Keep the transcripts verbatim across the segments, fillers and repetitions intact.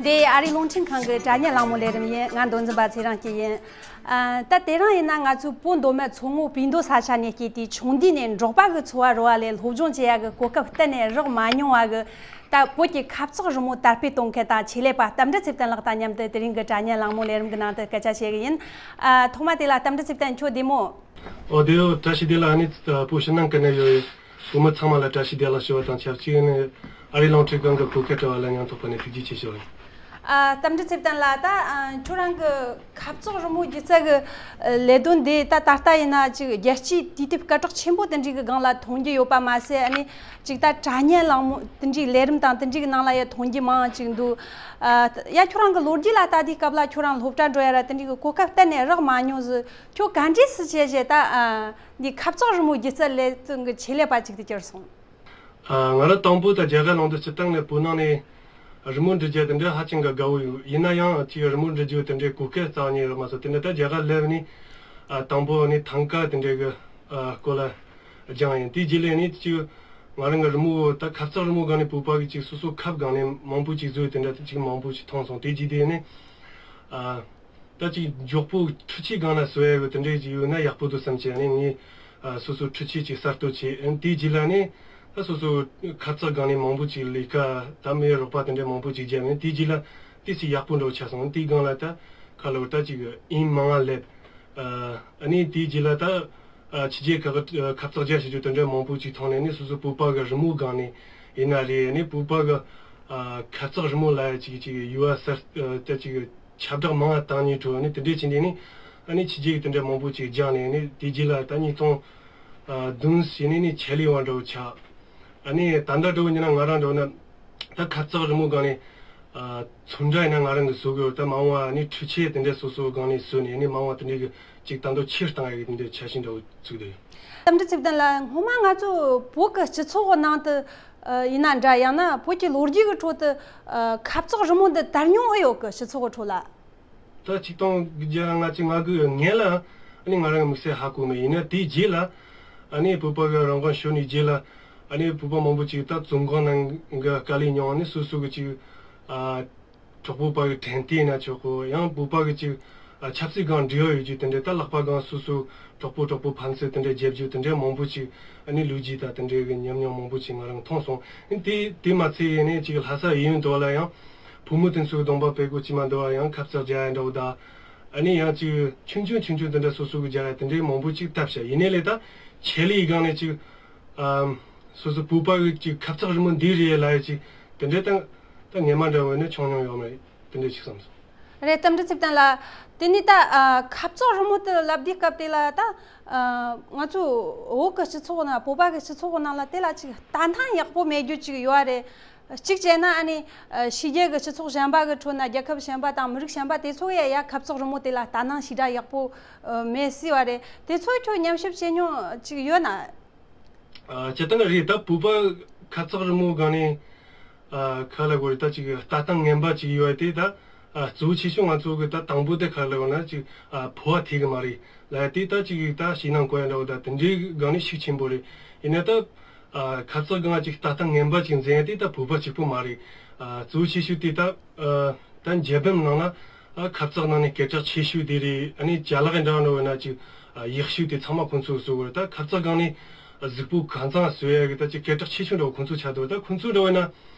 དེ་ཨ་རིའི་རླུང་འཕྲིན་ཁང་གི་དྲ་བརྙན་གླེང་མོལ་ལས་རིམ་ཡིན། ང་མདོ་འཛིན་པ་ཚེ་རིང་སྐྱིད་ཡིན། ཨ། ད་དེ་རིང་ཡིན་ན་ང་ཚོའི་བོད་མདོ་སྨད་མཚོ་སྔོན་པིང་རྡོ་ས་ཆ་ནས་སྐྱེས་ཏེ་ཆུང་དུས་ནས་འབྲོག་པ་གི་འཚོ་བ་རོལ་བ་ལས་སློབ་སྦྱོང་བྱེད་ཡག་གི་གོ་སྐབས་གཏན་ནས་རག་མ་མྱོང་བ་གི། ད་བོད་ཀྱི་ཁ་བཙག་རི་མོ་དར་སྤེལ་གཏོང་མཁན་དང་ཆེད་ལས་པ་རྟ་མགྲིན་ཚེ་བརྟན་ལགས་དང་མཉམ་དུ་དེ་རིང་གི་དྲ་བརྙན་གླེང་མོལ་ལས་རིམ་གྱི་ནང་དུ་སྐད་ཆ་བཤད་གི་ཡིན། ཨ། ཐོག་མ་དེ་ལ་རྟ་མགྲིན་ཚེ་བརྟན་ཁྱོད་བདེ་མོ། ཨོ་བདེ་ཡོད། བཀྲ་ཤིས་བདེ་ལེགས། ཨ་ནི་བོད་ཕྱི་ནང་གི་ནས་ཡོད་བོད་མི་ཚང་མ་ལ་བཀྲ་ཤིས་བདེ་ལེགས་ཞུ་བ་དང་ཆབས་ཅིག་ནས་ཨ་རིའི་རླུང་འཕྲིན་ཁང་གི་གོ་སྐབས་སྤྲད་པ་ལ་སྙིང་ཐག་པ་ནས་ཐུགས་རྗེ་ཆེ་ཞུ་བ་ཡིན། ཨ། རྟ་མགྲིན་ཚེ་བརྟན་ལགས། ད་ཨ། ཁྱོད་རང་གི་ཁ་བཙག་རི་མོ་སྒྱུ་རྩལ་གི་ཨ། ལས་དོན་འདི་ད་ད་ལྟ་ཡིན་ན་ཅིག་རྒྱལ་སྤྱིའི་དུས་དེབ་སྐད་གྲགས་ཆེན་པོ་དེ་འདྲའི་གི་སྒང་ལ་མཐོང་རྒྱུ་ཡོད་པ་མ་ཟད། ཨ་ནི་ཅིག་ད་དྲ་བརྙན་གླེང་མོལ་དེ་འདྲའི་ལས་རིམ་དང་དེ་འདྲའི་གི་ནང་ལ་ཡང་མཐོང་རྒྱུ་མང་ཅིག་འདུག། ཨ། ཡ། ཁྱོད་རང་གི་ལོ་རྒྱུས་ལ་ལྟ་དུས་སྐབས་ལ་ཁྱོད་རང་སློབ་གྲྭ་འགྲོ་ཡ་ར་དེ་འདྲའི་གི་གོ་སྐབས་གཏན་ནས་རག་མ་མྱོང་ཟིག། ཁྱོད་ག་འདྲས་སུ་བྱས་བྱས་ད་ཨ། འདི་ཁ་བཙག་རི་མོ་སྒྱུ་རྩལ་ལས་དོན་གི་ཆེད་ལས་པ་ཅིག་ཏུ་གྱུར་སོང་། ཨ། ང་རང་དང་པོ་ད་རྒྱ་གར་ལུང་པ་སྤྱིར་བཏང་ནས་བོད་ནང་ནས་རི་མོ་འབྲི་རྒྱུ་དེ་འདྲ་ཧ་ཅང་གི་དགའ་བོ་ཡོད། ཡིན་ན་ཡང་ཅིག་རི་མོ་འབྲི་རྒྱུ་དེ་འདྲའི་གོ་སྐབས་རྩ་བ་ཉིད་རག་མ་སོང་། དེ་འདྲ་ད་རྒྱ་གར་སླེབས་ནས་ཨ། དང་པོ་ནས་ཐང་ཀ་དེ་འདྲའི་གི་ཨ། སྐོར་ལ་སྦྱངས་ཡིན། དེའི་རྗེས་ལ་ནི་ཅིག་ང་རང་གི་རི་མོ་ད་ཁ་བཙག་རི་མོ་སྒང་ནས་བོད་པ་གི་ཅིག་སོ་སོ་ཁབ་སྒང་ནས་མང་པོ་ཅིག་བཟོས། དེ་འདྲ་ཅིག་མང་པོ་ཅིག་མཐོང་སོང་། དེའི་རྗེས་དེ་ནས་ཨ། ད་ཅིག་མགྱོགས་པོ་འཕྲུལ་ཆས་སྒང་ལ་བཟོ་ཡ་གི་དེ་འདྲའི་ཅིག་ཡོད་ན་ཡག་པོ་འདུག་བསམ་བྱས་ནས་ངས་ཨ། སོ་སོའི་འཕྲུལ་ཆས་ཅིག་གསར་གཏོད་བྱས། ཨ། དེའི་རྗེས་ལ་ནི་ད་སོ་སོ་ཁ་བཙག་སྒང་ནས་མང་པོ་ཅིག་ལས་ཀ་ད་མེད་རོགས་པ་དེ་འདྲའི་མང་པོ་ཅིག་བརྒྱབ་ནས། དེའི་རྗེས་ལ་དེ་ཅིག་ཡག་པོ་འདྲ་བོ་ཆགས་སོང་། དེའི་སྒང་ལ་ད་ཁ་ལོ་ད་ཅིག་ཨིན་མང་ང་སླེབས། ཨ། ཨ་ནི་དེའི་རྗེས་ལ་ད་ཨ། ཕྱི་རྒྱལ་ཁག་གི་ཁ་བཙག་རྒྱག་བྱེད་རྒྱུ་དེ་འདྲའི་མང་པོ་ཅིག་མཐོང་ནས་ནི་སོ་སོ་བོད་པ་གི་རི་མོ་སྒང་ནས་ཡིན་ན་རེད། ཨ་ནི་བོད་པ་གི་ཨ། ཁ་བཙག་རི་མོ་ལ་ཅིག་ཅིག་ཡུ་བ་སར་ཨ། ད་ཅིག་ཁྱབ་བསྒྲགས་མང་བ་བཏང་ནས་འགྲོ། ཨ་ནི་དེ་འདྲའི་ཕྱིན་དེ་ནི་ཨ་ནི་ཕྱི་རྒྱལ་གི་དེ་འདྲ་མང་པོ་ཅིག་སྦྱངས་ནས། ཨ་ནི་དེ་རྗེས་ལ་ད་ཉིས་སྟོང་བདུན་ཟིན་ནས་ནི་ཆེད་ལས་པ་འདྲ་བོ་ཆགས། ཨ་ནི་ད་ལྟ་འདྲ་བོ་ཡིན་ན་ང་རང་འདྲ་བོ་ན་ད་ཁ་བཙག་རི་མོ་སྒང་ནས་ཨ། ཚོན་ཁྲ་ཡིན་ན་ང་རང་གིས་བཟོ་གི་ཡོད། ད་མ་འོངས་པ་ཨ་ནི་འཕྲུལ་ཆས་དེ་འདྲ་སོ་སོ་སྒང་ནས་བཟོས་ནས་ཨ་ནི་མ་འོངས་པ་དེ་འདྲའི་གི་ཅིག་ད་དུང་ཆེར་བཏང་ཡ་གི་དེ་འདྲའི་འཆར་གཞི་འདྲ་བོ་བཙུགས་བསྡད་ཡོད། རྟ་མགྲིན་ཚེ་བརྟན་ལགས། སྔོན་མ་ང་ཚོ་བོད་ཀྱི་སྤྱི་ཚོགས་ནང་དུ་ཨ། ཡིན་ན་འདྲ། ཡང་ན་བོད་ཀྱི་ལོ་རྒྱུས་ཀྱི་ཁྲོད་དུ་ཨ། ཁ་བཙག་རི་མོ་འདི་དར་མྱོང་ཨེ་ཡོད་གི། སྤྱི་ཚོགས་ཀྱི་ཁྲོད་ལ། ད་ཆིག་སྟོང་དགུ་བརྒྱ་ལྔ་བཅུ་ང་དགུ་སྔོན་ལ་ཨ་ནི་ང་རང་གི་དམིགས་བསལ་ཧ་གོ་མེད། ཡིན་ན་དེའི་རྗེས་ལ་ཨ་ནི་བོད་པ་གི་རང་དབང་ཤོར་ནས་རྗེས་ལ་ཨ་ནི་བོད་པ་མང་པོ་ཅིག་ད་བཙོན་ཁང་ནང་གི་དཀའ་ལས་མྱོང་། ཨ་ནི་སོ་སོ་གི་ཅིག་ཨ། གྲོགས་པོ་བོད་པ་གི་དྲན་རྟེན་ན་ཆོག་གོ། ཡང་བོད་པ་གི་ཅིག་ཨ། ཆབ་སྲིད་སྒང་འབྲེལ་བ་ཡོད་རྒྱུ་དེ་འདྲ། ད་ལག་པ་སྒང་སོ་སོ་གྲོགས་པོ་གྲོགས་པོ་ཕན་ཚུན་དེ་འདྲ་རྒྱབ་རྒྱུ་དེ་འདྲ་མང་པོ་ཅིག་ཨ་ནི་ལོ་རྒྱུས་ད་དེ་འདྲའི་གི་ཉམས་མྱོང་མང་པོ་ཅིག་ང་རང་མཐོང་སོང་། ཨ་ནི་དེ་དེ་མ་ཚད་ཡིན་ནའི་ཅིག་ལྷ་ས་གཡས་གཡོན་དུ་ལ་ཡང་བུ་མོ་དེ་ཚོའི་གདོང་པ་དཔེ་གོ་ཅི་མ་འདུག་པ། ཡང་ཁ་བཙག་རྒྱག་ཡ་འདྲ་བོ་ད་ཨ་ནི་ཡང་ཅིག་ཆུང་ཆུང་ཆུང་ཆུང་དེ་འདྲ་སོ་སོ་གི་རྒྱག་ཡ་དེ་འདྲའི་མང་པོ་ཅིག་བཏབ་བཞག། ཡིན་ནའི་ལས་ད་ཆེད་ལས་སྒང་ནས་ཅིག་ཨམ། སོ་སོ་བོད་པ་གི་ཅིག་ཁ་བཙག་རི་མོ་འདི་རེད་ལབ་ཡ་ཅིག་དེ་འདྲའི་ད་ད་ངས་མ་འདྲ་བོ་ནི་ཆུང་ཉུང་ཡོད་མ་རེད། དེ་འདྲ་ཅིག་བསམ་སོང་། རེད། རྟ་མགྲིན་ཚེ་བརྟན་ལགས། དེ་ནི་ད་ཨ། ཁ་བཙག་རི་མོ་དེ་ལབ་དུས་སྐབས་དེ་ལ་ད་ཨ། ང་ཚོ་བོད་ཀྱི་སྤྱི་ཚོགས་ནང་། བོད་པ་གི་སྤྱི་ཚོགས་ནང་ལ་དེ་ལ་ཅིག་ལྟ་སྣང་ཡག་པོ་མེད་རྒྱུ་ཅིག་ཡོད་རེད། གཅིག་བྱས་ན་ཨ་ནི་ཕྱི་རྒྱལ་གྱི་སྤྱི་ཚོགས་གཞན་པ་གི་ཁྲོད་ན། རྒྱལ་ཁབ་གཞན་པ་དང་མི་རིགས་གཞན་པ་དེ་ཚོ་ཡ་ཡ་ཁ་བཙག་རི་མོ་དེ་ལ་ལྟ་སྣང་ཞེ་དྲག་ཡག་པོ་མེད་སྲིད་པ་རེད། དེ་ཚོ་ཁྱོད་ཉམས་ཞིབ་བྱེད་མྱོང་ཅིག་ཡོད་ན། ཨ། སྤྱིར་བཏང་རེད། ད་བོད་པ་ཁ་བཙག་རི་མོ་སྒང་ནས་ཨ། ག་ལབ་དགོས་རེད། ད་ཅིག་ལྟ་སྟངས་ངན་པ་ཅིག་ཡོད་དེ། ད་ཨ། གཙོ་བོ་ཆེ་ཤོས་ང་ཚོ་གི་ད་དང་པོ་དེ་ག་ལབ་དགོས་ན་ཅིག་ཨ། ཕོ་བ་འཐད་གི་མ་རེད་ལབ་ཡ་དེ། ད་ཅིག་ད་ཞེད་སྣང་སྐོར་ཡ་འདྲ་བོ་ད་དེ་འདྲའི་སྒང་ནས་ཤུགས་ཆེན་པོ་རེད། ཡིན་ན་ད་ཨ། ཁ་བཙག་སྒང་ཅིག་ལྟ་སྟངས་ངན་པ་ཅིག་འཛིན་ཡ་དེ་ད་བོད་པ་གཅིག་པུ་མ་རེད། ཨ། གཙོ་བོ་ཆེ་ཤོས་དེ་ད་ཨ། ད་འཇར་པན་ནང་ན་ཨ། ཁ་བཙག་ནང་ནས་སྐད་གྲགས་ཆེ་ཤོས་དེ་རེད། ཨ་ནི་ཅ་ལག་འདྲ་འདྲ་བོ་ན་ཅིག་ཨ། ཡག་ཤོས་དེ་ཚང་མ་ཁོང་ཚོས་བཟོ་གི་རེད། ད་ཁ་བཙག་སྒང་ནས་གཟུགས་པོ་གང་ཚང་བཟོ་ཡ་གི་ད་ཅིག་སྐད་གྲགས་ཆེ་ཤོས་འདྲ་བོ་ཁོང་ཚོ་ཆགས་འདུག། ད་ཁོང་ཚོ་འདྲ་བོ་ན་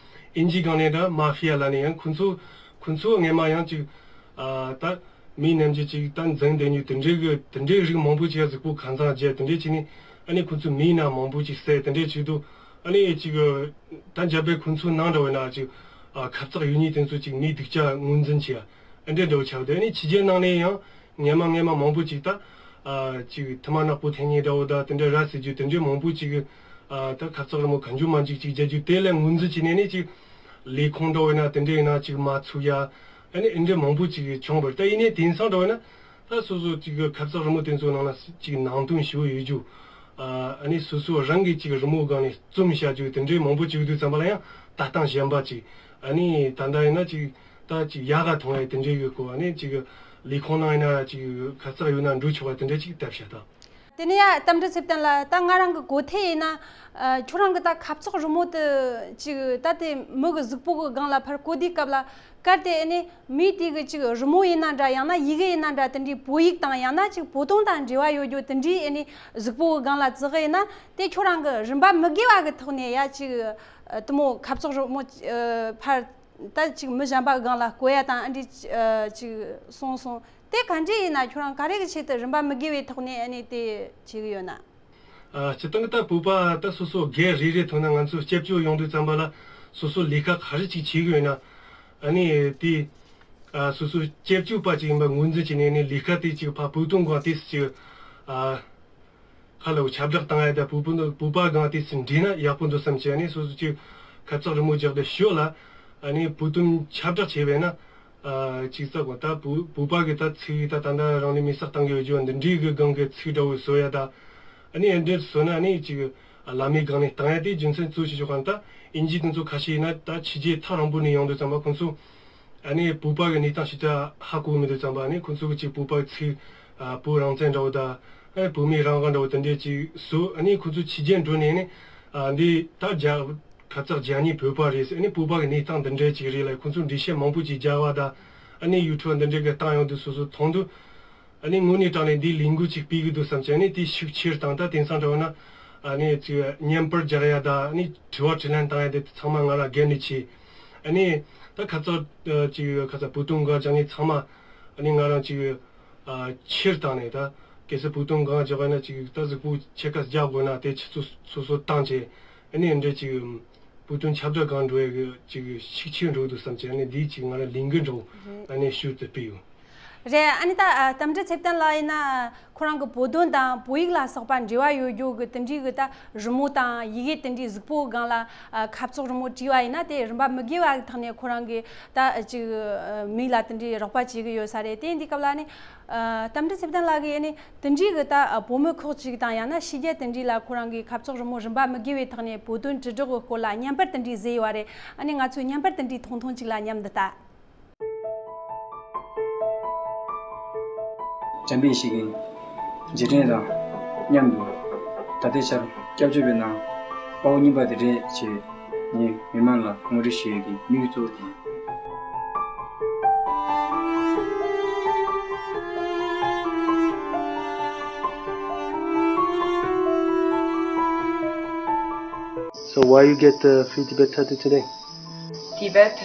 ཨིན་ཇི་སྒང་ནས་ད་མ་ཧྥི་ཡ་ལབ་ནས་ཡང་ཁོང་ཚོ་ཁོང་ཚོ་སྔས་མ་ཡང་ཅིག་ཨ། ད་མི་རྣམས་ཀྱིས་ཅིག་ད་འཛིང་བསྡད་མྱོང་། དེ་འདྲའི་གི་དེ་འདྲའི་རིགས་མང་པོ་ཅིག་ཡ་གཟུགས་པོ་གང་ཚང་བརྗེ། དེ་འདྲའི་བྱས་ནས་ཨ་ནི་ཁོང་ཚོ་མིའི་ནང་མང་པོ་ཅིག་བསད། དེ་འདྲའི་བྱས་དུས་ཨ་ནི་ཅིག་ད་འཇར་པན་ཁོང་ཚོའི་ནང་འདྲ་བོ་ན་ཅིག་ཨ། ཁ་བཙག་ཡོད་མཁན་དེ་ཚོ་ཅིག་མིའི་སྡུག་ཅག་ངོས་འཛིན་བྱེད་ཡ་ཨ་འདྲ་འདྲ་བོ་ཆགས་བསྡད། ཨ་ནི་ཕྱི་རྒྱལ་ནང་ནས་ཡང་སྔས་མ་སྔས་མ་མང་པོ་ཅིག་ད་ཨ། ཅིག་ཐུར་མ་ནག་པོ་འཐེན་མཁན་འདྲ་བོ་ད་དེ་འདྲ་ར་ཟེར་རྒྱུ་དེ་འདྲའི་མང་པོ་ཅིག་ཨ། ད་ཁ་བཙག་རི་མོ་གང་བྱུང་མང་བྱུང་ཅིག་རྒྱག་རྒྱུ་དེ་ལ་ངོས་འཛིན་བྱས་ནས་ནི་ཅིག་ལས་ཁུངས་འདྲ་བོ་ན་དེ་འདྲའི་ཡིན་ན་ཅིག་མ་ཚུགས་ཡ་ཨ་ནི་ཨེ་འདྲའི་མང་པོ་ཅིག་བྱུང་བ་རེད། ད་ཡིན་ནའི་དེང་སང་འདྲ་བོ་ན་ད་སོ་སོ་ཅིག་ཁ་བཙག་རི་མོ་དེ་ཚོ་ནང་ལ་ཅིག་ནང་དོན་ཞེ་པོ་ཡོད་རྒྱུ། ཨ་ནི་སོ་སོ་རང་གིས་ཅིག་རི་མོ་སྒང་ནས་རྩོམ་བྱ་རྒྱུ་དེ་འདྲའི་མང་པོ་ཅིག་ཡོད་དུས་ཙམ་པ་ལ་ཡང་ལྟ་སྟངས་གཞན་པ་ཅིག། ཨ་ནི་ད་ལྟ་ཡིན་ན་ཅིག་ད་ཅིག་ཡག་ག་མཐོང་ཡ་དེ་འདྲའི་གི་སྐོར། ཨ་ནི་ཅིག་ལས་ཁུངས་ནང་ཡིན་ན་ཅིག་ཁ་བཙག་ཡོད་ན་འགྲོ་ཆོག་པ་དེ་འདྲ་ཅིག་བཏབ་བཞག་ད། དེ་ནས་ཡ་རྟ་མགྲིན་ཚེ་བརྟན་ལགས། ད་ང་རང་གི་གོ་ཐོས་ཡིན་ན། ཨ། ཁྱོད་རང་གི་ད་ཁ་བཙོག་རི་མོ་དེ་ཅིག་ད་དེ་མི་གི་གཟུགས་པོ་གི་སྒང་ལ་ཕར་བཀོད་དུས་སྐབས་ལ། གལ་ཏེ་ཨ་ནི་མིའི་དེ་གི་ཅིག་རི་མོ་ཡིན་ན་འདྲ། ཡང་ན་ཡི་གེ་ཡིན་ན་འདྲ། དེ་འདྲའི་བོད་ཡིག་དང་ཡང་ན་ཅིག་བོད་དོན་དང་འབྲེལ་བ་ཡོད་རྒྱུ་དེ་འདྲའི་ཨ་ནི་གཟུགས་པོ་གི་སྒང་ལ་བཙགས་ཡིན་ན། དེ་ཁྱོད་རང་གི་རིན་པ་མི་དགོས་པ་གི་ཐོག་ནས་ཡ་ཅིག་དེ་མོ་ཁ་བཙོག་རི་མོ་ཕར་ད་ཅིག་མི་གཞན་པ་གི་སྒང་ལ་བཀོད་ཡ་དང་ཨ་འདྲ་ཅིག་སོང་སོང་། དེ་ག་འདྲ་ཡིན་ན་ཁྱོད་རང་ག་རེ་གི་ཆེད་དུ་རིན་པ་མི་དགོས་པའི་ཐོག་ནས་ཨ་ནི་དེ་བྱེད་གི་ཡོད་ན། ཨ། སྤྱིར་བཏང་གི་ད་བོད་པ་ད་སོ་སོ་སྒེར་རེ་རེ་ཐོག་ན་ང་ཚོ་སྐྱབས་བཅོལ་ཡོང་དུས་ཙམ་པ་ལ་སོ་སོ་ལས་ཀ་ག་རེ་ཅིག་བྱེད་གི་ཡོད་ན། ཨ་ནི་དེ། ཨ། སོ་སོ་སྐྱབས་བཅོལ་བ་ཅིག་ཡིན་པ་ངོས་འཛིན་བྱས་ནས་ནི་ལས་ཀ་དེ་ཅིག་ཕར་བོད་དོན་སྒང་དེ་ཅིག་ཨ། ཁ་ལ་ཁྱབ་བསྒྲགས་བཏང་ཡ་ད་བོད་པ་བོད་པ་སྒང་དེ་ཅིག་འདྲེས་ན་ཡག་པོ་འདུག་བསམ་བྱས་ནས་སོ་སོ་ཅིག་ཁ་བཙག་རི་མོ་རྒྱག་དེ་ཞོར་ལ། ཨ་ནི་བོད་དོན་ཁྱབ་བསྒྲགས་བྱས་པས་ན། ཨ། ཅིག་ས་གོ་ད་བོད་བོད་པ་གི་ད་ཚིག་ད་ད་ལྟ་རང་ལུས་མེ་སྲེག་བཏང་གི་ཡོད་རྒྱུ་འདི་འདྲའི་གི་སྒང་གི་ཚིག་འདྲ་བོ་བཟོ་ཡ་ད། ཨ་ནི་འདི་བཟོ་ན་ཨ་ནི་ཅིག་བླ་མའི་སྒང་ནས་བཏང་ཡ་དེ་རྒྱུ་མཚན་གཙོ་ཆེ་ཤོས་གང་ད་དབྱིན་ཇིའི་དེ་ཚོ་ཁ་ཤས་ཡིན་ན་ད་ཕྱི་རྒྱལ་ཐག་རིང་པོ་ནས་ཡོང་དུས་ཙམ་པ་ཁོང་ཚོ་ཨ་ནི་བོད་པ་གི་གནས་སྟངས་ཞིག་ད་ཧ་གོ་མི་འདུག་ཙམ་པ་ཨ་ནི་ཁོང་ཚོ་གི་ཅིག་བོད་པ་གི་ཚིག་ཨ། བོད་རང་བཙན་འདྲ་བོ་ད། ཨ། བོད་མིའི་རང་དབང་འདྲ་བོ་དེ་འདྲས་ཅིག་བཟོ། ཨ་ནི་ཁོང་ཚོ་ཕྱི་རྒྱལ་འགྲོ་ནས་ནི། ཨ། འདི་ད་རྒྱ་ཁ་བཙག་རྒྱ་ནི་བོད་པ་རེད་ཟེར། ཨ་ནི་བོད་པ་གི་གནས་སྟངས་འདི་འདྲས་ཅིག་རེད་ལ་ཁོང་ཚོ་འགྲེལ་བཤད་མང་པོ་ཅིག་རྒྱག་པ་ད། ཨ་ནི་ཡུ་ཊུབ་འདི་འདྲས་གི་བཏང་ཡོང་དུས་སོ་སོ་མཐོང་དུས། ཨ་ནི་དངོས་གནས་དྲང་ནས་འདི་ལས་འགུལ་ཅིག་སྤེལ་གི་འདུག་བསམ་བྱས་ཨ་ནི་དེ་ཤུགས་ཆེར་བཏང་། ད་དེང་སང་འདྲ་བོ་ན། ཨ་ནི་ཅིག་བརྙན་པར་རྒྱག་ཡ་ད་ཨ་ནི་དྲི་བ་དྲིས་ལན་བཏང་ཡ་དེ་ཚང་མ་ང་ལ་སྒེར་ནས་བྱས། ཨ་ནི་ད་ཁ་བཙག་ཅིག་ཁ་བཙག་བོད་དོན་སྒང་རྒྱག་མཁན་ཚང་མ་ཨ་ནི་ང་རང་ཅིག་ཨ། ཕྱིར་བཏང་ནས་ད་གལ་སྲིད་བོད་དོན་སྒང་རྒྱག་པ་ན་ཅིག་ད་གཟུགས་པོ་ཕྱེད་ཀ་རྒྱག་དགོས་ན་དེ་ཆུ་ཚོད་སོ་སོ་བཏང་བྱས་ཨ་ནི་འདྲ་ཅིག་བོད་དོན་ཁྱབ་བསྒྲགས་སྒང་འགྲོ་ཡ་གི་ཅིག་ཤུགས་ཆེར་འགྲོ་གི་འདུག་བསམ་བྱས་ཨ་ནི་འདིའི་ཅིག་ང་རང་ལས་འགུལ་འདྲ་བོ་ཨ་ནི་ཞུ་དུ་སྤེལ་ཡོད། རེད། ཨ་ནི་ད་རྟ་མགྲིན་ཚེ་བརྟན་ལགས་ཡིན་ན་ཁོ་རང་གི་བོད་དོན་དང་བོད་ཡིག་ལ་སོགས་པ་འབྲེལ་བ་ཡོད་རྒྱུ་གི་དེ་འདྲའི་གི་ད་རི་མོ་དང་ཡི་གེ་དེ་འདྲའི་གཟུགས་པོ་སྒང་ལ་ཁ་བཙོག་རི་མོ་བྲིས་པ་ཡིན་ན་དེ་རིན་པ་མི་དགོས་པ་གི་ཐོག་ནས་ཁོ་རང་གི་ད་ཅིག་མིག་ལ་དེ་འདྲའི་རོགས་པ་བྱེད་གི་ཡོད་ས་རེད། དེ་འདི་སྐབས་ལ་ནི་རྟ་མགྲིན་ཚེ་བརྟན་ལགས་ཀྱིས་ནི་དེ་འདྲའི་གི་ད་བུ་མོ་ཁག་ཅིག་དང་ཡང་ན་ཕྱི་རྒྱལ་དེ་འདྲའི་ལ་ཁོ་རང་གི་ཁ་བཙོག་རི་མོ་རིན་པ་མི་དགོས་པའི་ཐོག་ནས་བོད་དོན་དྲིལ་བསྒྲགས་གི་སྐོར་ལ་བརྙན་པར་དེ་འདྲའི་བཟོས་ཡོད་རེད། ཨ་ནི་ང་ཚོས་བརྙན་པར་དེ་འདྲའི་ཐུང་ཐུང་ཅིག་ལ་མཉམ་དུ་ལྟ། འཇམ་དཔལ་ཞིག་གིས་རྗེས་དྲན་དང་མཉམ་དུ་ད་ལྟའི་ཆར་སྐྱབས་བཅོལ་བའི་ནང་དཔའ་བོ་རྙིང་པ་དེ་རེད་ཅེས་ངས་མི་མང་ལ་ངོ་སྤྲོད་ཞུ་ཡས་ཀྱི་དམིགས་ཡུལ་གཙོ་བོ་དེ་ཡིན། So why you get the free Tibet tattoo today? Tibet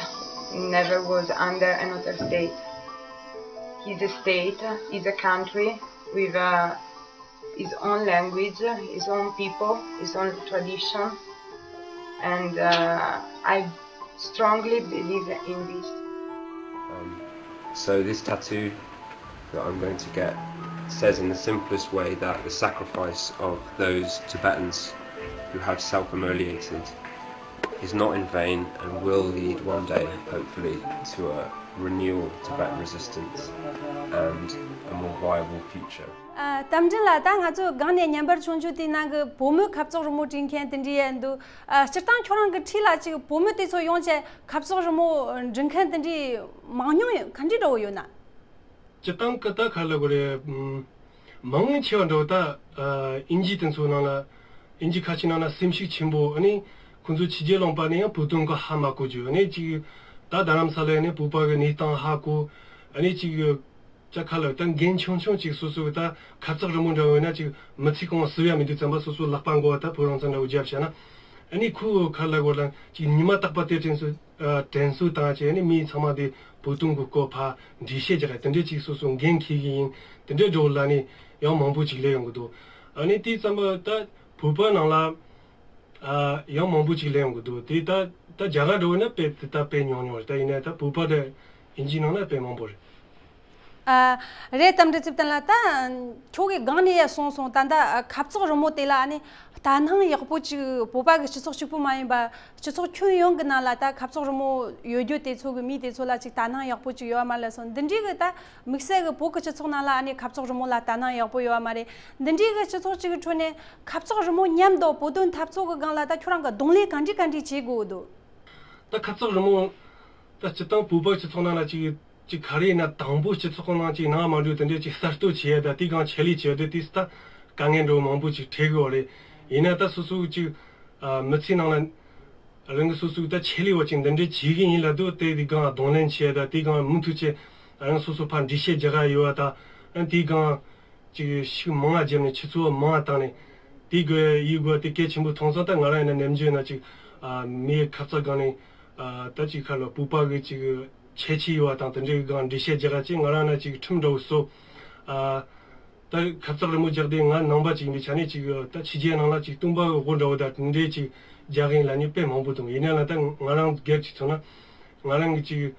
never was under another state. It's a state, it's a country with uh, its own language, its own people, its own tradition, and uh, I strongly believe in this. Um, so this tattoo that I'm going to get says in the simplest way that the sacrifice of those Tibetans who have self-immolated is not in vain and will lead one day, hopefully, to a renewal of Tibetan resistance and a more viable future. ཨ། རྟ་མགྲིན་ལགས། ད་ང་ཚོ་སྒང་ནས་བརྙན་པར་ཆུང་ཆུང་དེའི་ནང་གི་བུ་མོས་ཁ་བཙོག་རི་མོ་བྲིས་མཁན་དེ་འདྲ་ཡང་འདུག་ཨ། སྤྱིར་བཏང་ཁྱོད་རང་གི་འཁྲིས་ལ་ཅིག་བུ་མོ་དེ་ཚོ་ཡོང་བྱས་ཁ་བཙོག་རི་མོ་འབྲི་མཁན་དེ་འདྲའི་མང་ཉུང་ག་འདྲ་འདྲ་བོ་ཡོད་ན། སྤྱིར་བཏང་གི་ད་ག་ལབ་དགོས་རེད། ཨམ། མང་ཆེ་བ་འདྲ་བོ་ད་ཨ། དབྱིན་ཇི་དེ་ཚོ་ནང་ལ། དབྱིན་ཇི་ཁ་ཤས་ནང་ལ་སེམས་ཤུགས་ཆེན་པོ། ཨ་ནི་ཁོང་ཚོ་ཕྱི་རྒྱལ་ལོག་པ་ནས་ཡང་བོད་དོན་སྐོར་ཧ་མ་གོ་རྒྱུ། ཨ་ནི་ཅིག་ད་རྡ་རམ་ས་ལ་ནས་བོད་པ་གི་གནས་སྟངས་ཧ་གོ། ཨ་ནི་ཅིག་ཅ་ཁ་ལ་ད་འགན་ཆུང་ཆུང་ཅིག་སོ་སོ་གི་ད་ཁ་བཙག་རི་མོ་འདྲ་བོ་ཡོད་ན་ཅིག་མི་ཚེ་གང་བོ་བསུབ་ཡ་མི་འདུག་ཙམ་པ་སོ་སོ་ལག་པ་མགོ་བ་ད་བོད་རང་བཙན་འདྲ་བོ་རྒྱབ་བྱས་ན། ཨ་ནི་ཁོ་ག་ལབ་དགོས་རེད། ཅིག་ཉི་མ་རྟག་པ་དེ་དྲན་གསོ་ཨ། དྲན་གསོ་བཏང་བྱས་ཨ་ནི་མི་ཚང་མ་དེ་བོད་དོན་གི་སྐོར་ཕར་འགྲེལ་བཤད་རྒྱག་ཡ་དེ་འདྲས་ཅིག་སོ་སོ་འགན་འཁྱེར་གི་ཡིན། དེ་འདྲས་འདྲ་བོ་ལ་ནི་ཡང་མང་པོ་ཅིག་སླེབས་ཡོང་གི་འདུག་ཨ་ནི་དེ་ཙམ་པ་ད་བོད་པ་ནང་ལ་ཨ། ཡང་མང་པོ་ཅིག་སླེབས་ཡོང་གི་འདུག་དེ་ད་ད་རྒྱ་གར་འདྲ་བོ་ན་དཔེ་དེ་ད་དཔེ་ཉུང་ཉུང་རེད། ད་ཡིན་ན་ད་བོད་པ་དེ་དབྱིན་ཇིའི་ནང་ན་དཔེ་མང་པོ་རེད། ཨ། རེད། རྟ་མགྲིན་ཚེ་བརྟན་ལགས། ད་ཁྱོད་ཀྱིས་སྒང་ནས་ཡང་གསུངས་སོང་། ད་ལྟ་ཁ་བཙོག་རི་མོ་དེ་ལ་ནི་ལྟ་སྣང་ཡག་པོ་ཅིག་བོད་པ་གི་སྤྱི་ཚོགས་གཅིག་པུ་མ་ཡིན་པ་སྤྱི་ཚོགས་ཁྱོན་ཡོངས་ཀྱི་ནང་ལ་ད་ཁ་བཙོག་རི་མོ་ཡོད་རྒྱུ་དེ་ཚོ་གི་མི་དེ་ཚོ་ལ་ཅིག་ལྟ་སྣང་ཡག་པོ་ཅིག་ཡོད་མ་རེད་སོང་། འདི་འདྲའི་གི་ད་དམིགས་བསལ་གི་བོད་ཀྱི་སྤྱི་ཚོགས་ནང་ལ་ནི་ཁ་བཙོག་རི་མོ་ལ་ལྟ་སྣང་ཡག་པོ་ཡོད་མ་རེད། འདི་འདྲའི་གི་སྤྱི་ཚོགས་ཅིག་གི་ཁྲོད་ནས་ཁ་བཙོག་རི་མོ་མཉམ་དུ་བོད་དོན་འཐབ་རྩོད་གི་སྒང་ལ་ད་ཁྱོད་རང་གི་གདོང་ལེན་ག་འདྲ་ག་འདྲ་བྱེད་དགོས་འདུག་ད་ཁ་བཙོག་རི་མོ་ད་སྤྱིར་བཏང་བོད་པ་སྤྱི་ཚོགས་ནང་ལ་ཅིག་ཅིག་ག་རེ་ཡིན་ན་དང་པོ་སྤྱི་ཚོགས་ནང་ཅིག་ནང་མ་འགྲོ་དེ་འདྲས་ཅིག་གསར་གཏོད་བྱེད་ཡ་ད་དེ་གང་ཆེད་ལས་བྱེད་ཡ་ད་དེ་ད་ དཀའ་ངལ་འདྲ་བོ་མང་པོ་ཅིག་འཕྲད་གི་ཡོད་རེད། ཡིན་ན་ད་སོ་སོ་ཅིག་ཨ་མི་ཚེ་ནང་ལ་རང་གི་སོ་སོ་ད་ཆེད་ལས་བ་ཅིག་འདི་འདྲ་བྱེད་གི་ཡིན་ལབ་དུས་དེ་དེ་སྒང་གདོང་ལེན་བྱེད་ད་དེ་སྒང་མུ་མཐུད་བྱས་རང་སོ་སོ་ཕར་འགྲེལ་བཤད་རྒྱག་ག་ཡོད་པ་ད་ཨ་དེ་སྒང་ཅིག་ཤུགས་མང་བ་བརྒྱབ་ནས་ཆུ་ཚོད་མང་བ་བཏང་ནས་དེ་དགོས་ཡི་དགོས་དེ་གལ་ཆེན་པོ་མཐོང་སོང་། ད་ང་རང་ཡིན་ན་ནམ་རྒྱུན་ན་ཅིག་ཨ་མིའི་ཁ་ཚ་སྒང་ནས་ཨ་ད་ཅིག་ཁ་ལ་བོད་པ་གི་ཅིག་ཁྱད་ཆོས་ཡོད་པ་དང་དེ་འདྲའི་སྒང་འགྲེལ་བཤད་རྒྱག་ག་ཅིག་ང་རང་ན་ཅིག་ཁྲིམས་འདྲ་བོ་བཟོ། ཨ། ད་ཁ་བཙག་རི་མོ་རྒྱག་དུས་ང་ནང་པ་ཅིག་ཡིན་པའི་ཆ་ནས་ཅིག་ད་ཕྱི་རྒྱལ་ནང་ལ་ཅིག་སྟོན་པ་གི་དབུ་འདྲ་བོ་དང་དེ་འདྲའི་ཅིག་རྒྱག་གིན་ལབ་མཁན་དཔེ་མང་པོ་འདུག་ཡིན་ན་ལ་ད་ང་རང་སྒེར་ཅིག་མཚོན་ན་ང་རང་གི་ཅིག་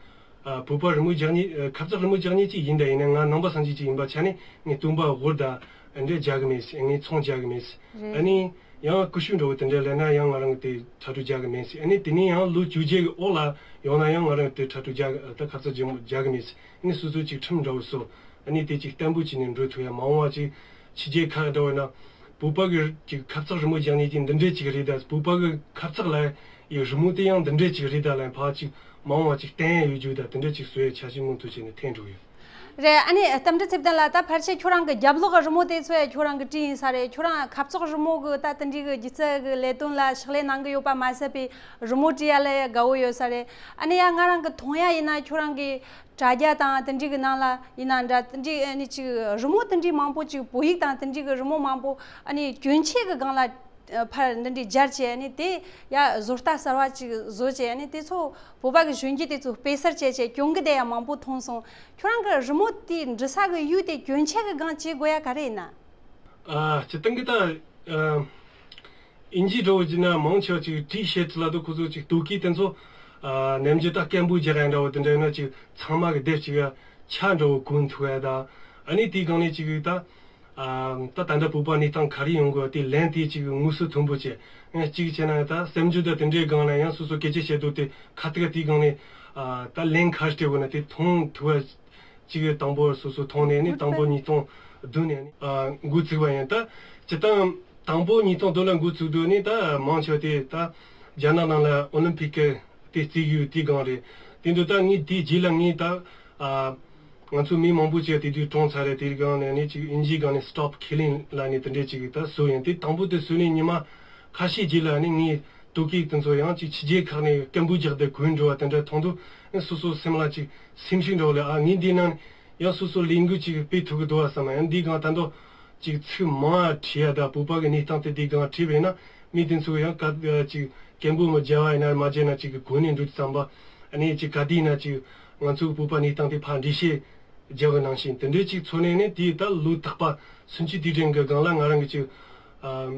ཨ་བོད་པ་རི་མོ་རྒྱག་མཁན་ཨ་ཁ་བཙག་རི་མོ་རྒྱག་མཁན་ཅིག་ཡིན་ད་ཡིན་ན་ང་ནང་པ་སངས་རྒྱས་ཅིག་ཡིན་པའི་ཆ་ནས་ངས་སྟོན་པ་གི་དབུ་དང་དེ་འདྲ་རྒྱག་གི་མེད་ཟེར། ངས་ཚོང་རྒྱག་གི་མེད་ཟེར། ཨ་རེད། ནི་ཡང་ཀུ་ཤུ་འདྲ་བོ་དེ་འདྲ་ལབ་ན་ཡང་ང་རང་གི་དེ་ཁྲ་ཁྲུ་རྒྱག་གི་མེད་ཟེར། ཨ་ནི་དེ་ནས་ཡང་ལོ་བཅོ་བརྒྱད་ཀྱི་འོག་ལ་ཡོང་ན་ཡང་ང་རང་གི་དེ་ཁྲ་ཁྲུ་རྒྱག་ད་ཁ་བཙག་རི་མོ་རྒྱག་གི་མེད་ཟེར། ཨ་ནི་སོ་སོ་ཅིག་ཁྲིམས་འདྲ་བོ་བཟོ། ཨ་ནི་དེ་ཅིག་བརྟན་པོ་བྱས་ནས་འགྲོ་ཐུབ་ཡ། མ་འོངས་པ་ཅིག་ཕྱི་རྒྱལ་ཁག་འདྲ་བོ་ན་བོད་པ་གི་ཅིག་ཁ་བཙག་རི་མོ་རྒྱག་མཁན་ཅིག་འདི་འདྲས་ཅིག་རེད་ད། བོད་པ་གི་ཁ་བཙག་ལ་ཡི་རི་མོ་དེ་ཡང་འདི་འདྲས་ཅིག་རེད་ད་ལབ་ཕར་ཅིག་མ་འོངས་པ་ཅིག་བརྟན་ཡ་ཡོད་རྒྱུ་ད་དེ་འདྲས་ཅིག་བཟོ་ཡ་འཆར་གཞི་མུ་མཐུད་བྱས་ནས་འཐེན་འགྲོ་གི་ཡོད། རེད། ཨ་ནི་རྟ་མགྲིན་ཚེ་བརྟན་ལགས། ད་ཕལ་ཆེར་ཁྱོད་རང་གི་རྒྱབ་ལོགས་ཀྱི་རི་མོ་དེ་ཚོ་ཡང་ཁྱོད་རང་གིས་བྲིས་ཡིན་ས་རེད། ཁྱོད་རང་ཁ་བཙག་རི་མོ་གི་ད་དེ་འདྲའི་གི་སྒྱུ་རྩལ་གི་ལས་དོན་ལ་ཕྱག་ལས་གནང་གི་ཡོད་པ་མ་ཟད་པའི་རི་མོ་བྲིས་ཡ་ལ་ཡང་དགའ་བོ་ཡོད་ས་རེད། ཨ་ནི་ཡང་ང་རང་གི་མཐོང་ཡ་ཡིན་ན་ཁྱོད་རང་གི་དྲ་རྒྱ་དང་དེ་འདྲའི་གི་ནང་ལ་ཡིན་ན་འདྲ་དེ་འདྲའི་ཨ་ནི་ཅིག་རི་མོ་དེ་འདྲའི་མང་པོ་ཅིག་བོད་ཡིག་དང་དེ་འདྲའི་གི་རི་མོ་མང་པོ་ཨ་ནི་གྱོན་ཆས་གི་སྒང་ལ་ཨ་ཕར་འདི་འདྲའི་སྦྱར་བྱས་ཨ་ནི་དེ་ཡ་བཟོ་ལྟ་གསར་བ་ཅིག་བཟོ་བྱས་ཨ་ནི་དེ་ཚོ་བོད་པ་གི་གཞོན་སྐྱེས་དེ་ཚོ་དཔེ་གསར་བྱས་བྱས་གྱོན་གི་བསྡད་ཡ་མང་པོ་མཐོང་སོང་། ཁྱོད་རང་གི་རི་མོ་དེ་འབྲི་ས་གི་ཡུལ་དེ་གྱོན་ཆས་གི་སྒང་བྱེད་དགོས་ཡ་ག་རེ་ཡིན་ན། ཨ། སྤྱིར་བཏང་གི་ད་ཨ་ཨིན་ཇི་འདྲ་བོ་བྱས་ན་མང་ཆེ་བ་ཅིག་བྲིས་བཤད་ཚུལ་ལ་ད་ཁོ་ཚོ་ཅིག་ལྟོ་གོས་དེ་ཚོ་ཨ་ནམ་རྒྱུན་ད་སྐད་འབོད་རྒྱག་ཡ་འདྲ་བོ་དེ་འདྲ་ཡིན་ན་ཅིག་ཚང་མ་གི་སྡེབ་ཅིག་ཡ་ཆ་འདྲ་བོ་གོན་ཐུབ་ཡ་ད། ཨ་ནི་དེའི་སྒང་ནས་ཅིག་ད་ཨ་ད་ད་ལྟ་བོད་པ་གནས་སྟངས་ག་རེ་ཡོང་དགོས་དེ་ལན་དེ་ཅིག་དངོས་སུ་མཐོན་པོ་བྱས། ཨ་གཅིག་བྱས་ན་ད་སེམས་རྒྱུད་ད་དེ་འདྲའི་སྒང་ལ་ཡང་སོ་སོ་སྐད་ཆ་བཤད་དུས་དེ་ཁ་ཐུག་དེའི་སྒང་ནས་ཨ་ད་ལན་ག་རེ་སྤྲད་དགོས་ན་དེ་མཐོང་ཐུབ་པ། གཅིག་དང་པོ་སོ་སོ་མཐོང་ནས་ནི་དང་པོ་ཉིས་སྟོང་བདུན་ནས་ནི་ཨ་འགོ་བཙུགས་པ་ཡིན། ད་སྤྱིར་བཏང་དང་པོ་ཉིས་སྟོང་བདུན་ལ་འགོ་བཙུགས་དུས་ནི་ད་མང་ཆེ་བ་དེ་ད་རྒྱ་ནག་ནང་ལ་ཨོ་ལིམ་ཕིག་གི་དེ་བརྩི་ཡུལ་དེའི་སྒང་རེད། དེ་འདུག་ད་ངས་དེའི་རྗེས་ལ་ངས་ད་ཨ་ང་ཚོ་མི་མང་པོ་ཅིག་དེ་དུས་གྲོངས་ཚར་རེད། དེའི་སྒང་ནས་ནི་ཅིག་ཨིན་ཇིའི་སྒང་ནས་Stop Killing་ལབ་ནས་དེ་འདྲས་ཅིག་ད་བཟོས་ཡིན། དེ་དང་པོ་དེ་བཟོས་ནས་ཉི་མ་ཁ་ཤས་རྗེས་ལ་ནི་ངས་ལྟོ་གོས་དེ་ཚོ་ཡང་ཅིག་ཕྱི་རྒྱལ་ཁག་ནས་སྐད་འབོད་རྒྱག་སྟེ་གོན་འགྲོ་བ་དེ་འདྲ་མཐོང་དུས་ཨ་སོ་སོ་སེམས་ལ་ཅིག་སེམས་ཤུགས་འདྲ་བོ་ལས་ཨ་ངས་འདི་ནང་ཡང་སོ་སོ་ལས་འགུལ་ཅིག་སྤེལ་ཐུབ་ཀྱི་འདུག་བ་བསམ། ཡང་འདི་སྒང་ད་དུང་ཅིག་ཚིག་མང་བ་བྲིས་ཡ་ད་བོད་པ་གི་གནས་སྟངས་དེ་འདི་སྒང་བྲིས་པས་ན་མི་དེ་ཚོ་ཡང་ག་ཅིག་སྐད་འབོད་མ་བརྒྱབ་པ་ཡིན་ན་མ་བརྒྱབ་ན་ཅིག་གོན་ནས་འགྲོ་རྒྱུ་བསམ་པ། ཨ་ནི་ཅིག་ག་དུས་ཡིན་ན་ཅིག་ང་ཚོ་བོད་པ་གནས་སྟངས་དེ་ཕར་འགྲེལ་བཤད་རྒྱག་གི་ནང་བཞིན་དེ་འདྲའི་ཅིག་ཚོར་ནས་ནི་དེའི་ད་ལོ་རྟག་པ་སུམ་ཅུ་དུས་དྲན་གྱི་སྒང་ལ་ང་རང་གི་ཅིག་ཨ་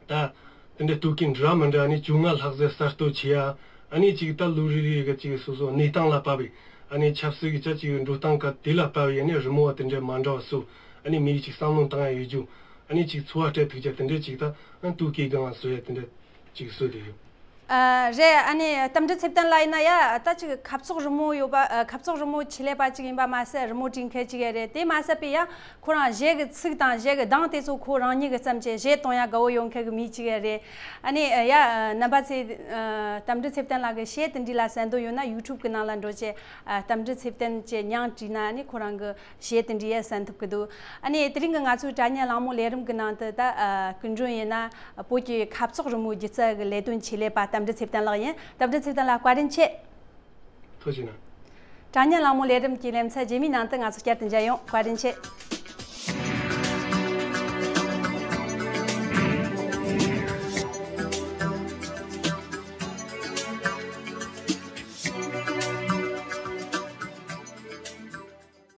ད་དེ་འདྲའི་ལྟོ་གོས་འདྲ་མི་འདྲ་ནི་བཅོ་ལྔ་ལྷག་ཙམ་གསར་གཏོད་བྱེད་ཡ། ཨ་ནི་ཅིག་ད་ལོ་རེ་རེ་གི་ཅིག་སོ་སོ་གནས་སྟངས་ལ་བབས་པའི་ཨ་ནི་ཆབ་སྲིད་ཀྱི་ཅག་ཅིག་འགྲོ་སྟངས་ག་དེ་ལ་བབས་པའི་ཨ་ནི་རི་མོ་བ་དེ་འདྲ་མ་འདྲ་བ་བཟོ། ཨ་ནི་མི་ཡི་ཅིག་བསམ་བློ་བཏང་ཡ་ཡོད་རྒྱུ། ཨ་ནི་ཅིག་འཚོ་བ་སྤྲད་ཐུབ་ཅག་དེ་འདྲ་ཅིག་ད་ཨ་ལྟོ་གོས་སྒང་བཟོ་ཡ་དེ་འདྲ་ཅིག་བཟོ་དེ་ཡོད། ཨ་རེད། ཨ་ནི་རྟ་མགྲིན་ཚེ་བརྟན་ལགས་ཡིན་ན་ཡ་ད་ཅིག་ཁ་བཙོག་རི་མོ་ཡོད་པ། ཨ་ཁ་བཙོག་རི་མོ་ཆེད་ལས་པ་ཅིག་ཡིན་པ་མ་ཟད་རི་མོ་འབྲི་མཁན་ཅིག་ཡ་རེད། དེ་མ་ཟད་པའི་ཡ་ཁོ་རང་གཞས་ཀྱི་ཚིག་དང་གཞས་ཀྱི་གདངས་དེ་ཚོ་ཁོ་རང་ཉིད་ཀྱིས་བརྩམས་བྱས་གཞས་གཏོང་ཡ་དགའ་བོ་ཡོད་མཁན་གྱི་མི་ཅིག་ཡ་རེད། ཨ་ནི་ཡ་རྣམ་པ་ཚོས་ཨ་རྟ་མགྲིན་ཚེ་བརྟན་ལགས་ཀྱི་གཞས་དེ་འདྲ་ལ་གསན་འདོད་ཡོད་ན་ཡུ་ཊུབ་ཀྱི་ནང་ལ་འགྲོ་བྱས་ཨ་རྟ་མགྲིན་ཚེ་བརྟན་ཅེས་མྱིང་བྲིས་ན་ཨ་ནི་ཁོ་རང་གི་གཞས་དེ་འདྲ་ཡ་གསན་ཐུབ་ཀྱི་འདུག་ཨ་ནི་དེ་རིང་གི་ང་ཚོའི་དྲ་བརྙན་གླེང་མོལ་ལས་རིམ་གྱི་ནང་དུ་ད་ཨ་སྐུ་མགྲོན་ཡིན་ན་བོད་ཀྱི་ཁ་བཙོག་རི་མོའི་སྒྱུ་རྩལ་གྱི་ལས་དོན་ཆེད་ལས་པ་རྟ་མགྲིན་ཚེ་བརྟན་ལགས་ཡིན། རྟ་མགྲིན་ཚེ་བརྟན་ལགས་བཀའ་དྲིན་ཆེ། ཐུགས་རྗེ་གནང་། དྲ་བརྙན་གླེང་མོལ་ལས་རིམ་གྱི་ལེ་ཚན་རྗེས་མའི་ནང་དུ་ང་ཚོ་བསྐྱར་དུ་མཇལ་ཡོང་། བཀའ་དྲིན་ཆེ།